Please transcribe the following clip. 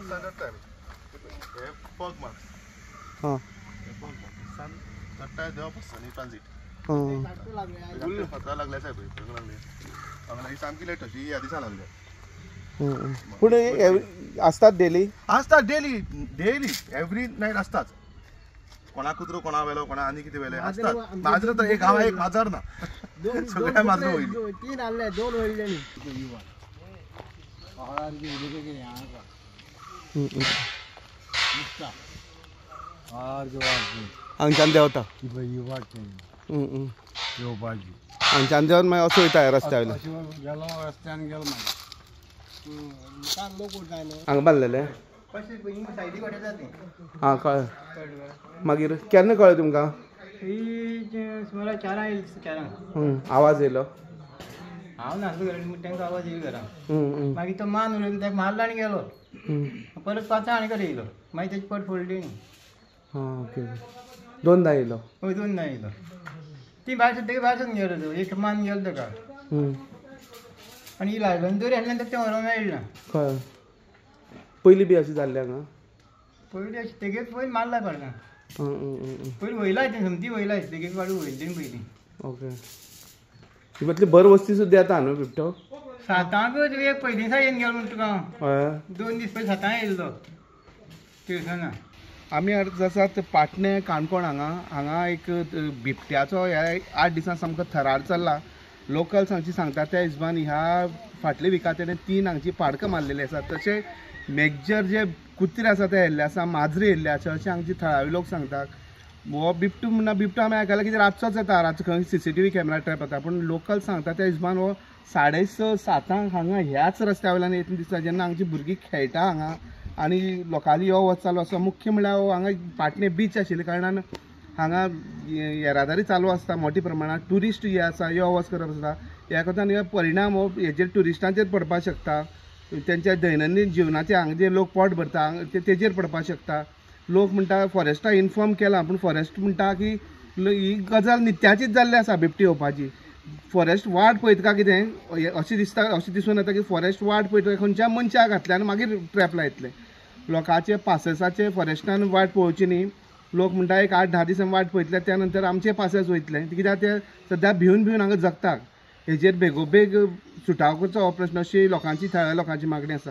चडटा हे fog marks. हां. हे फॉग मार्क्स चडटा देंवप आसता न्ही ट्रान्सीट. हां. फातरा लागले साहेब, लागले हांगा. ही सामकी लेटस्ट, ही ह्या दिसा लागल्या. पूण असतात डेली? असतात डेली, डेली एव्हरी नायट असताच. कोणा कुत्रो कोणा वेलो, कोणा आनी कितें वेले असतात. माजर तर एक गांवा एक माजर ना, सगळ्या माजर वयली. 3 आसले, 2 वयले. हांगच्यान देंवता, हांगच्यान देंवन मागीर असो वयता रस्त्या वयल्यान. गेलो रस्त्यान गेलो मागीर हांगा बांदलेले. हां कळ्ळें. मागीर केन्ना कळ्ळें तुमकां? सुमार 4 येयली, 4. आवाज येयलो? हांव नासलो घरा, तांकां आवाज येयलो घरा. मागीर तो मान उलयलो, ताका मारलो आनी गेलो. परत 5 आनी कडेन येयलो, मागीर तेजी पट फोडली. हां ओके. 2दा येयलो? हय, 2दा येयलो. ती भायर तेका भायर सरून गेलो तो, एक मान गेलो ताका आनी लायलो आनी दोरी हाडल्यान ताका तें व्हरोंक मेळ्ळें ना. कळ्ळें. पयलीं बी अशें जाल्लें हांगा? पयलीं अशें तेगेच पयलीं मारला पडना. पयलीं वयला तें, समती वयला तेगेच पाडू वयली पयलीं. ओके. म्हटल्यार भर वस्ती सुद्दां येता न्हू बिबटो? 7 एक पयलीं दिसा येवन गेलो म्हणटा तुका हांव. 2 दीस पयलीं 7 येयल्लो ट्युशना. आमी आतां पाटणे काणकोण हांगा, हांगा एक बिबट्याचो ह्या 8 दिसां सामको थरार चल्ला. लोकल्स हांगची सांगता त्या हिशोबान ह्या फाटल्या विका तेणें 3 हांगची पाडकां मारलेली आसा. तशें मेजर जे कुत्रे आसा ते येयल्ले आसा, माजरी येयल्ले आसा अशें हांगची थळावी लोक सांगतात. हो बिबटो म्हणटा, बिबटो आमी आयकला की रातचोच येता, रातचो खंय CCTV camera trap येता. पूण लोकल सांगता त्या हिशोबान हो 6:30-7 हांगा ह्याच रस्त्या वयल्यान येतना दिसता, जेन्ना हांगची भुरगीं खेळटा हांगा आनी लोकांली यो वच चालू आसा. मुख्य म्हणल्यार हो हांगा पाटणे बीच आशिल्ल्या कारणान हांगा येरादारी चालू आसता मोठ्या प्रमाणात. ट्युरिस्ट जे आसा यो वच करप आसता. ह्या करता हे परिणाम हो हेजेर ट्युरिस्टांचेर पडपाक शकता, तेंच्या दैनंदीन जिवनाचे हांगा जे लोक पोट भरता तेजेर पडपाक शकता. लोक म्हणटा फॉरेस्टाक इन्फॉर्म केला, पूण फॉरेस्ट म्हणटा की ही गजाल नित्याचीच जाल्ली आसा बिबटी येवपाची. फॉरेस्ट वाट पळयता काय कितें अशें दिसता, अशें दिसून येता की फॉरेस्ट वाट पळयता खंयच्या मनशाक घातले आनी मागीर ट्रॅप लायतले. लोकांचे पाससाचे फॉरेस्टान वाट पळोवची न्ही. लोक म्हणटा एक 8-10 दिसां वाट पळयतले, त्या नंतर आमचे पासस वयतले, कित्याक ते सद्या भिवन भिवन हांगा जगतात. हेजेर बेगोबेग सुटावो करचो हो प्रश्न अशी लोकांची थळाव्या लोकांची मागणी आसा.